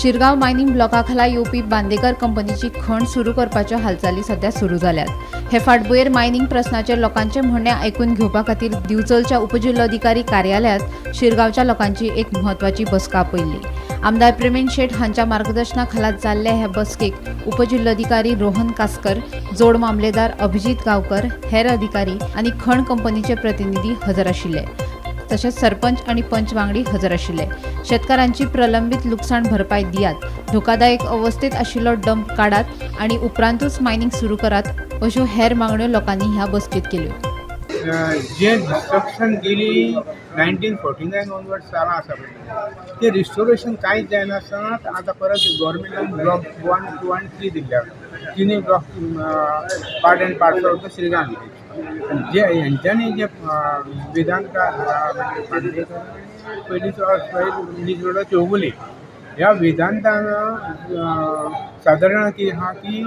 Shirgaon mining ब्लॉका खाला येवपी बांदेकर कंपनीची खण सुरू करपाच्यो हालचाली सध्या सुरू जाल्यात. हे फाटभुंयेर मायनिंग प्रस्नाचेर लोकांचे म्हणणें आयकून घेवपा खातीर दिवचलच्या उपजिल्लोधिकारी कार्यालयांत शिरगांवच्या लोकांची एक म्हत्वाची बसका आपयल्ली. आमदार प्रवीण शेट हांच्या मार्गदर्शना खाला जाल्ल्या ह्या बसकेक उपजिल्लोधिकारी रोहन कासकर, जोड मामलेदार अभिजीत गांवकर, हेर अधिकारी आनी खण कंपनीचे प्रतिनिधी हजर आशिल्ले. तशेंच सरपंच आनी पंच वांगडी हजर आशिल्ले. शेतकारांची प्रलंबीत लुकसाण भरपाय दियात, धोकादायक अवस्थेत आशिल्लो डंप काडात आनी उपरांतूच मायनिंग सुरू करात, अश्यो हेर मागण्यो लोकांनी ह्या बसकेत केल्यो. जे डिस्ट्रक्शन गेली 1949 ऑनवर्ड जालां आसा पळय, तें रिस्टोरेशन कांयच जायनासतना आतां परत गव्हर्मेंटान ब्लॉक 1, 2 आनी 3 दिल्ले आसा. तिनूय block part and parcel of the Shirgaon village. जे हेंच्यांनी जे वेदांता पयलींचो लीज रोड चौगुले, ह्या वेदांतान सादारण कितें आहा की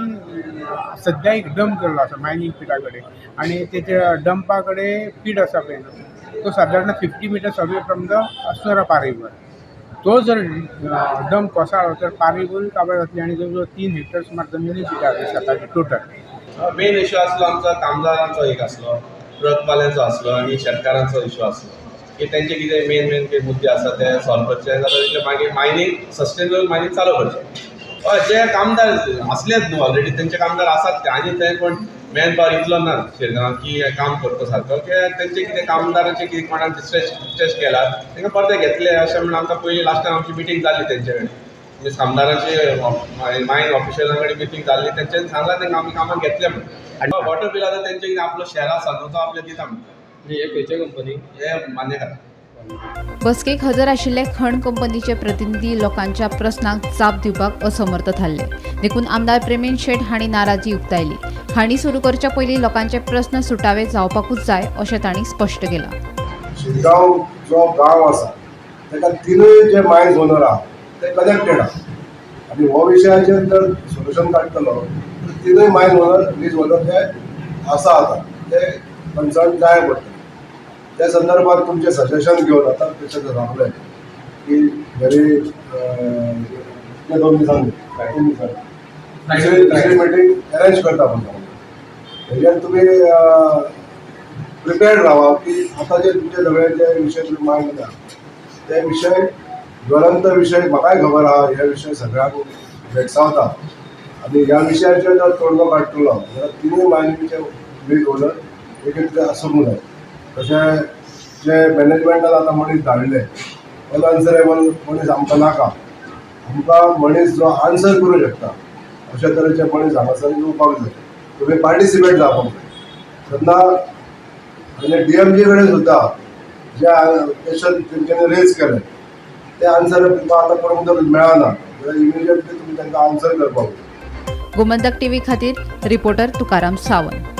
सद्या एक डंप केल्लो आसा मायनींग पिटा कडेन आनी तेच्या डंपा कडेन पीट आसा पळय न्हू, तो सादारण 50 meters away from the Assonora Par river. तो जर डंप कोसळ्ळो तर पार रिवरूय काबार जातली आनी जवळ जवळ 3 हेक्टर सुमार जमनी शेताची टोटल. मेन इश्यू आसलो आमचो कामदारांचो एक आसलो, ट्रकवाल्यांचो आसलो आनी शेतकारांचो इश्यू आसलो की तेंचे कितें मेन मेन कितें मुद्दे आसा ते सॉल्व करचे, जाल्यार तितले मागीर मायनींग, सस्टेनेबल मायनींग चालू करचें. हय, जे कामदार आसलेच न्हू ऑलरेडी, तेंचे कामदार आसात ते आनी ते कोण मॅन पावर इतलो ना शिरगांव की काम करता सारको की तेंचे कितें कामदारांचे कितें कोणाक डिस्ट्रेस केला, तांकां परते घेतले अशें म्हणून आमकां पयलीं लास्ट टायम आमची मिटींग जाल्ली तेंचे कडेन. मिन्स कामदारांची मायन ऑफिशला कडेन मिटींग जाल्ली. तेंच्यांनी सांगलां तांकां आमी कामाक घेतले म्हणून. आनी वॉटर बील आतां तेंचे कितें आपलो शेअर आसा न्हू, तो आपले दिता म्हणटा. हे खंयच्या कंपनी? हे मान्य. बसकेक हजर आशिल्ले खण कंपनीचे प्रतिनिधी लोकांच्या प्रस्नांक जाप दिवपाक असमर्थ थारले. देखून आमदार प्रेमेंद्र शेट हांणी नाराजी उक्तायली. खाणी सुरू करच्या पयलीं लोकांचे प्रस्न सुटावे जावपाकूच जाय, अशें तांणी स्पश्ट केलां. शिरगांव जो गांव आसा, ताका तिनूय जे मायन्स ओनर आहा ते कनेक्टेड आहा आनी हो विशयाचेर जर सोल्युशन काडटलो तर तिनूय मायन ओनर, लीज ओनर जे आसा आतां ते कन्सर्न जाय पडटले. त्या संदर्भात तुमचें सजेशन घेवन आतां तशें सांगलें की व्हेरी 2 दिसांनी, 3 दिसांनी दुसरी दुसरी मिटींग अरेंज करता म्हणटा. हेजेर तुमी प्रिपेर्ड रावा की आतां जे तुमचे सगळे जे विशय तुमी मांडला ते विशय ज्वलंत विशय. म्हाकाय खबर आहा, हे विशय सगळ्यांक भेडसावता आनी ह्या विशयाचेर जर तोडगो काडटलो जाल्यार तिनूय मायनींगचे लीज ओनर एकत्र आसूंक जाय. तशें जे मॅनेजमेंटान आतां मनीस धाडले, अनआन्सरेबल मनीस आमकां नाका. आमकां मनीस जो आन्सर करूं शकता, अशा तरेचे मनीस हांगासर येवपाक जाय. तुमी पार्टिसिपेट जावपाक जाय तेन्ना. आनी डीएमजी कडेन सुद्दां जे क्वेश्चन तेंच्यांनी रेज केले ते आन्सर तुमकां आतां पर्यंत जर मेळना जाल्यार इमिजिएटली तुमी तांकां आन्सर करपाक जाय. गोमंतक टीव्ही खातीर रिपोर्टर तुकाराम सावंत.